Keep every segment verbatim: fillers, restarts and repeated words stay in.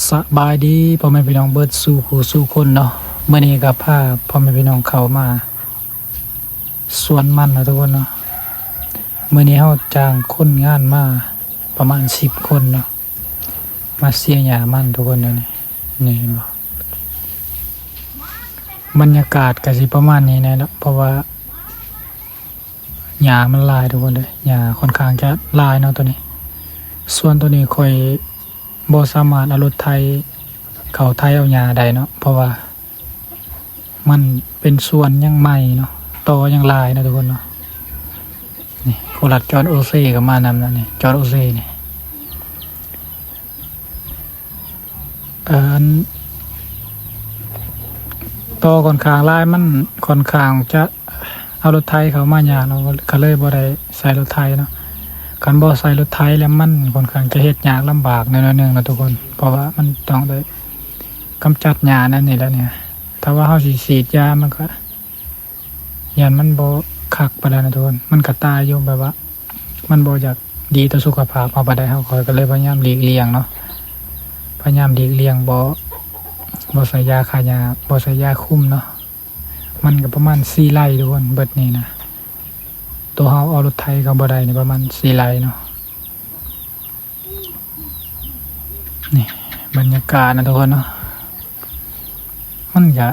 สบายดีพ่อแม่พี่น้องเบิดสู่ผู้สู่คนเนาะ มื้อนี้ก็พาพ่อแม่พี่น้องเข้ามาสวนมันเนาะทุกคนเนาะ มื้อนี้เฮาจ้างคนงานมาประมาณสิบคนเนาะ มาเสียหญ้ามันทุกคนเนาะ นี่ นี่เห็นบ่ บรรยากาศก็สิประมาณนี้แหละเนาะ เพราะว่าหญ้ามันหลายทุกคนเด้อ หญ้าค่อนข้างจะหลายเนาะตัวนี้ ส่วนตัวนี้ข้อยบ่สามารถเอารถไถเข้าไถเอาหญ้าได้เนาะ เพราะว่ามันเป็นสวนยังใหม่เนาะ ตอยังหลายเนาะทุกคนเนาะ นี่ โคราชจอห์นโอเซ่ก็มานำนะนี่ จอห์นโอเซ่นี่ เอ่อ อัน ตอค่อนข้างหลาย มันค่อนข้างจะเอารถไถเข้ามายากเนาะ ก็เลยบ่ได้ใส่รถไถเนาะ คันบ่ใส่รถไถแล้วมันค่อนข้างจะเฮ็ดยากลำบากแหน่หน่อยหนึ่งนะทุกคน เพราะว่ามันต้องได้กำจัดหญ้านั่นนี่แหละเนี่ย ถ้าว่าเฮาสิฉีดยามันก็ ย่านมันบ่คักปานใดนะทุกคน มันก็ตายอยู่ แบบว่า มันบ่อยากดีต่อสุขภาพเฮาปานใด เฮา ข้อยก็เลยพยายามหลีกเลี่ยงเนาะ พยายามหลีกเลี่ยง บ่ บ่ใส่ยาฆ่าหญ้า บ่ใส่ยาคุมเนาะ มันก็ประมาณสี่ไร่ทุกคน เบิดนี่นะ ตัวเฮาเอารถไถก็บ่ได้นี่ ประมาณสี่ไร่เนาะ นี่บรรยากาศนะทุกคนเนาะ มันก็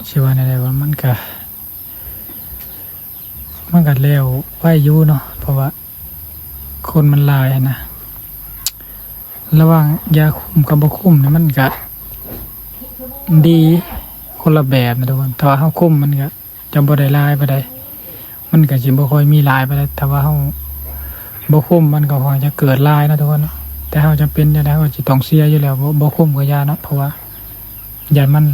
สิว่าแนวใดวะ มันก็ มันก็แล้วไวอยู่เนาะ เพราะว่าคนมันหลายหั้นนะ ระหว่างยาคุมกับบ่คุมนี่มันก็ดีคนละแบบนะทุกคน ถ้าว่าเฮาคุมมันก็จะบ่ได้หลายปานใด มันก็สิบ่ค่อยมีหลายปานใด ถ้าว่าเฮาบ่คุมมันก็ค่อนข้างจะเกิดหลายเนาะทุกคนเนาะ แต่เฮาจำเป็นจั่งใด เฮาก็สิต้องเสียอยู่แล้ว บ่ บ่คุมก็อย่าเนาะ เพราะว่าย่านมัน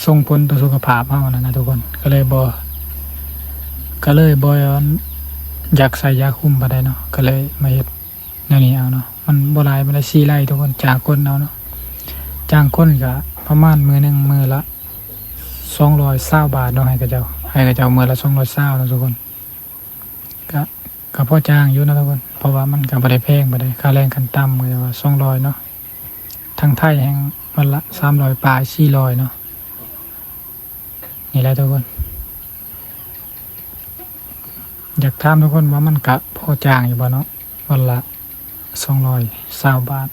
ส่งผลต่อสุขภาพเฮานั่นนะทุกคน ก็เลยบ่ ก็เลยบ่อยากใส่ยาคุมปานใดเนาะ ก็เลยมาเฮ็ดแนวนี้เอาเนาะ มันบ่หลายปานใด สี่ไร่ทุกคน จ้างคนเอาเนาะ จ้างคนก็ประมาณมื้อหนึ่งมื้อละสองร้อยซาวบาทเนาะ ให้เขาเจ้า ให้เขาเจ้ามื้อละสองร้อยซาวเนาะทุกคน ก็ ก็พอจ้างอยู่เนาะทุกคน เพราะว่ามันก็บ่ได้แพงปานใด ค่าแรงขั้นต่ำก็ว่าสองร้อยเนาะ ทางไทยแฮ่งวันละสามร้อยปลาย สี่ร้อยเนาะ นี่แหละทุกคน อยากถามทุกคนว่ามันก็พอจ้างอยู่บ่เนาะ วันละสองร้อยซาวบาท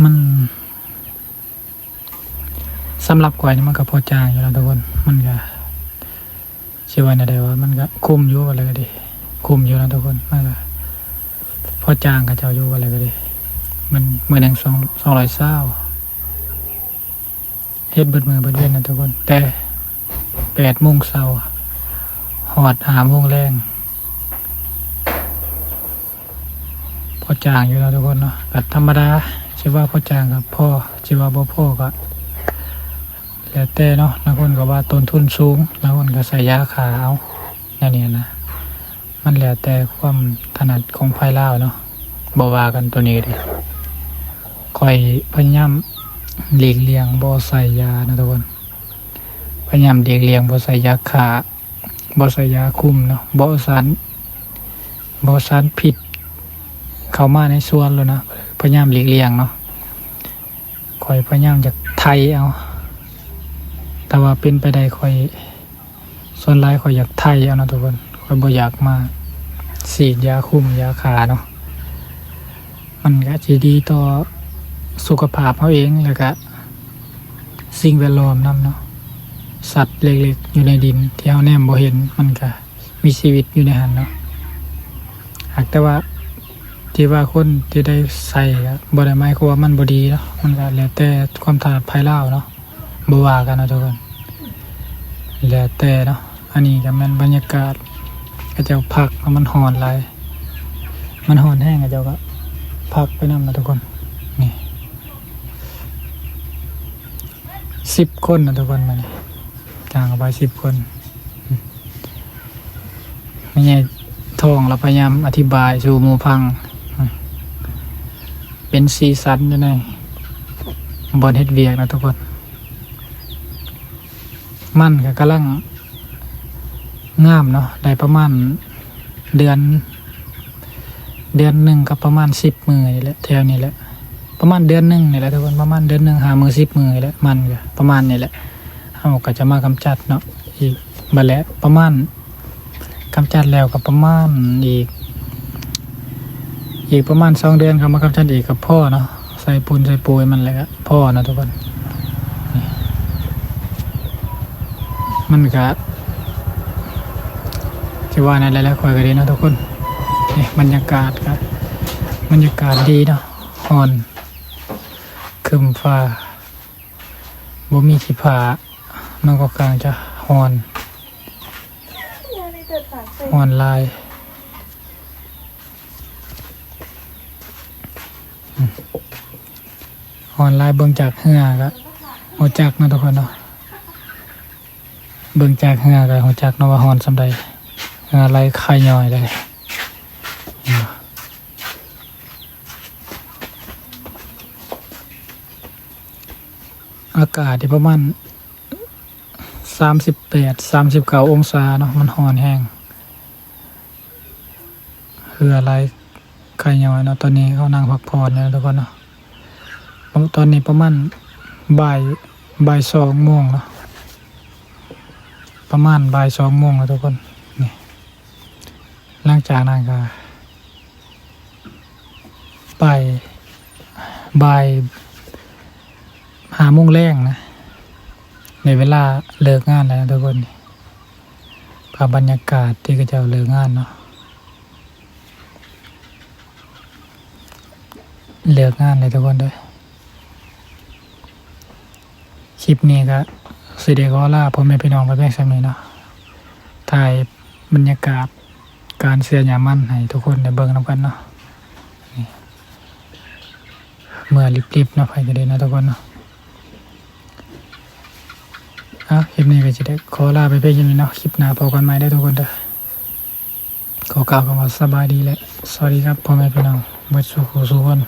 มัน สำหรับข้อยนี่มันก็พอจ้างอยู่แล้วทุกคน มันก็ สิว่าแนวใดวะ มันก็คุ้มอยู่ว่าแล้วก็ดี คุ้มอยู่นะทุกคน มันก็พอจ้างเขาเจ้าอยู่ว่าแล้วก็ดี มันมื้อหนึ่งสอง สองร้อยซาว เฮ็ดเบิดมื้อเบิดเว็นนะทุกคน แต่แปดโมงเช้าฮอดห้าโมงแลง พอจ้างอยู่เนาะทุกคนเนาะ ก็ธรรมดา สิว่าพอจ้างก็พอ สิว่าบ่พอก็แล้วแต่เนาะ ลางคนก็ว่าต้นทุนสูง ลางคนก็ใส่ยาฆ่าเอา แนวนี้นะ มันแล้วแต่ความถนัดของไผลาวเนาะ บ่ว่ากันตัวนี้เด้ ข้อยพยายามหลีกเลี่ยงบ่ใส่ยานะทุกคน พยายามหลีกเลี่ยงบ่ใส่ยาฆ่า บ่ใส่ยาคุมเนาะ บ่เอาสาร บ่เอาสารพิษเข้ามาในสวนเลยนะ พยายามหลีกเลี่ยงเนาะ ข้อยพยายามอยากไถเอา แต่ว่าเป็นไปได้ข้อย ส่วนหลายข้อยอยากไถเอาเนาะทุกคน ข้อยบ่อยากมาฉีดยาคุมยาฆ่าเนาะ มันก็สิดีต่อสุขภาพเฮาเอง แล้วก็สิ่งแวดล้อมนำเนาะ สัตว์เล็กๆอยู่ในดินที่เฮาแนมบ่เห็น มันก็มีชีวิตอยู่ในหั้นเนาะ หากแต่ว่าที่ว่าคนที่ได้ใส่ก็บ่ได้หมายความว่ามันบ่ดีเนาะ มันก็แล้วแต่ความถนัดไผลาวเนาะ บ่ว่ากันเนาะทุกคน แล้วแต่เนาะ อันนี้ก็แม่นบรรยากาศ เขาเจ้าพัก มันฮ้อนหลาย มันฮ้อนแฮง เขาเจ้าก็พักไปนำนะทุกคน นี่ สิบคนนะทุกคน มื้อนี้ จ้างเอาไปสิบคน แม่ใหญ่ทองเราพยายามอธิบายสู่หมู่ฟัง เป็นสีสันอยู่ในบ่อนเฮ็ดเวียกนะทุกคน มันก็กำลังงามเนาะ ได้ประมาณ เดือน เดือนหนึ่งก็ประมาณสิบมื้อนี่แหละ แถวนี้แหละ ประมาณเดือนหนึ่งนี่แหละทุกคน ประมาณเดือนหนึ่ง ห้ามื้อ สิบมื้อนี่แหละ มันก็ประมาณนี้แหละ เฮาก็จะมากำจัดเนาะ อีกบัดแหละ ประมาณ กำจัดแล้วก็ประมาณอีก อีกประมาณสองเดือนก็มากำจัดอีกก็พอเนาะ ใส่ปูนใส่ปุ๋ยมันแล้วก็พอเนาะทุกคน นี่ มันก็ สิว่าแนวใด๋ล่ะ ข้อยก็ดีเนาะทุกคน นี่บรรยากาศก็ บรรยากาศดีเนาะ ฮ้อน ครึ้มฟ้า บ่มีขี้ผา มันก็ค่อนข้างจะฮ้อน ฮ้อนหลาย อืม ฮ้อนหลาย เบิ่งจากเฮือก็ฮู้จักเนาะทุกคนเนาะ เบิ่งจากเฮือก็ฮู้จักเนาะว่าฮ้อนส่ำใด๋ เฮือไหลไข่ย้อยเลย อากาศนี่ประมาณสามสิบแปด สามสิบเก้าองศาเนาะ มันฮ้อนแฮง เฮือไหลไข่ย้อยเนาะ ตอนนี้เขานั่งพักผ่อนอยู่นะทุกคนเนาะ ตอนนี้ประมาณบ่าย บ่ายสองโมงเนาะ ประมาณบ่ายสองโมงแล้วทุกคน นี่ หลังจากนั้นก็ บ่าย บ่ายห้าโมงแลงนะ ในเวลาเลิกงานแล้วนะทุกคน ภาพบรรยากาศที่เขาเจ้าเลิกงานเนาะ เลิกงานเลยทุกคนเด้อ คลิปนี้ก็สิได้ขอลาพ่อแม่พี่น้องไปเพียงส่ำนี้เนาะ ถ่ายบรรยากาศการเสียหญ้ามันให้ทุกคนได้เบิ่งนำกันเนาะ นี่ เมื่อรีบๆเนาะ ไผก็ได้เนาะทุกคนเนาะ เอ้า คลิปนี้ก็สิได้ขอลาไปเพียงส่ำนี้เนาะ คลิปหน้าพบกันใหม่เด้อทุกคนเด้อ ขอกล่าวคำว่าสบายดีและสวัสดีครับพ่อแม่พี่น้องเบิดสู่ผู้สู่คน